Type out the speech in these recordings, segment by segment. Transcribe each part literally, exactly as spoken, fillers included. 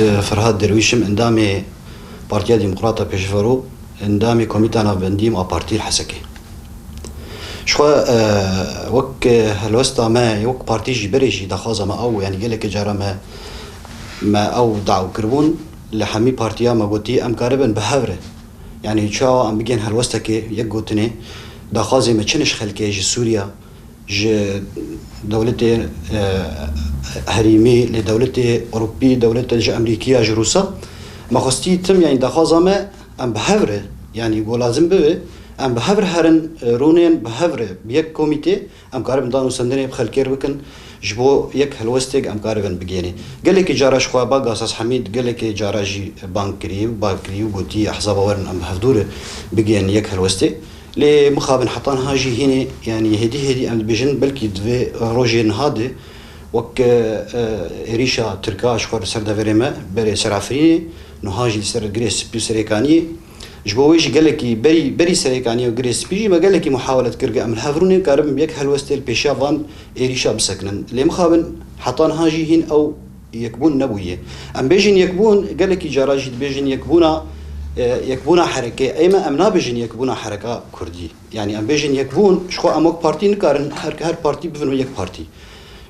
Ferhat Derwîş im, endamê Partiya Demokrata Pêşverû, endamê Komîta Navbendî yim a Partî li Hesekê. Ji xwe, e, wek, e, helwesta me, wek partî jî berê jî daxwaza me ew, yanî gelekê cara me, me ew daw kiribûn, li hemî partiya me gotî, em karibin bi hev re. Yanî çawa em bigên helwestekê yek gotinê, daxwazê me çi ne ji xelkê, ji Sûriya, ji dewletê, e, herêmî, lê dewletê Ewropî, dewletê ji Amerîkiya, ji Rûsa. Me xwestî tim, yanî daxwaza me, em bi hev re, yanî ku lazim bibe, em bi hev re herin, e, rûnên bi hev re, bi yek komîtê, em karibin danûstendinê bi xelkê re bikin, ji bo yek helwestêk em karibin bigênê. Gelekî cara ji xwe bang Asas Hemîd, gelekî cara jî bang kirî û bang kirî û gotî, ehzaba werin em bi hevdû re bigên yek helwestê. Lê mixabin heta niha jî hînê, yanî hêdî hêdî em dibêjin, belkî di vê rojê niha de wek, e, e, êrîşa Tirka ji xwe li ser deverê me berê ser Efrînê, niha jî li ser Girê Spî û Serêkaniyê. Ji bo wê jî gelekî berî, berî Serêkaniyê û Girê Spî jî me gelekî muhawelet kir, em li hev rûnê karibin bi yek helwestê li pêşiya van êrîşa bisekinin. Lê mixabin heta niha jî hîn ew yekbûn nebûye. Em bêjin yekbûn, gelekî cara jî dibêjin yekbûna, e, yekbûna herekê. Ê me, em nabêjin yekbûna hereka Kurdî. Yanî em bêjin yekbûn, ji xwe em wek partî nikarin her, her partî bibin wek yek partî.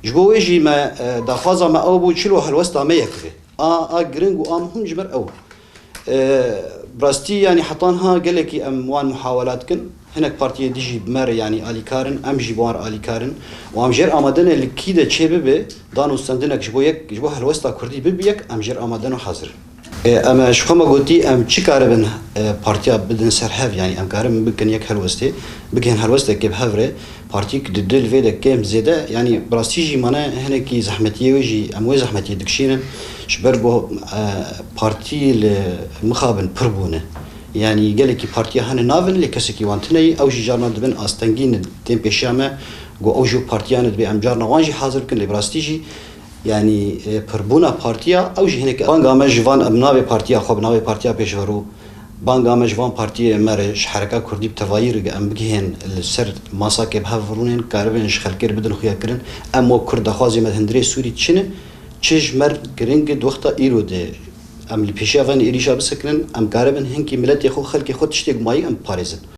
Ji bo wê jî me, e, daxwaza me ew bû, çilo helwesta me yek be. A, a giring û a muhim ji me re ew. E, bi rastî, yanî heta niha gelekî em wan muhawelat dikin. Hinek partiyê dijî bi me re, yanî alîkar in, em jî bi wan re alîkar in. Û em jêr amade ne li kî de çê bibe, danûstendinek ji bo yek, ji bo helwesta Kurdî bibe yek, em jêr amade ne û hazir in. E, em, e, ji xwe me gotî, em çi karibin, e, partiya bidin ser hev, yanî em karibin bikin yek helwestê, bigihên helwestekê bi hev re, partiyek di dil vê de kêm zêde, yanî bi rastî jî mane hinekî zehmetiyê wê jî, em wê zehmetiyê dikişînin, ji ber ku, e, partî li mixabin pir bûne. Yanî gelekî partiya hene navin, lê kesekî wan tune ye, ew jî carna dibin astengî ne tên pêşiya me, ku ew jî partiya ne dibê em carna wan jî hazir bikin, lê bi rastî jî, yanî, e, pirbûna partiya, ew jî hinekî banga me ji van, em navê partiya xwe bi navê Partiya Pêşverû, banga me ji van partiyê me re, ji hereka Kurdî bi tevayî re em bigihên li ser masakê bi hev rûnên, karibin ji xelkê re bidin xuyakirin. Em wek Kurd daxwazê me di hundirê Sûrî çi ne, çi ji me re giring e di wexta îro de. Em li pêşiya van êrîşa bisekinin, em karibin hinkî miletê xwe, xelkê xwe tiştê ku mayî em biparêzin.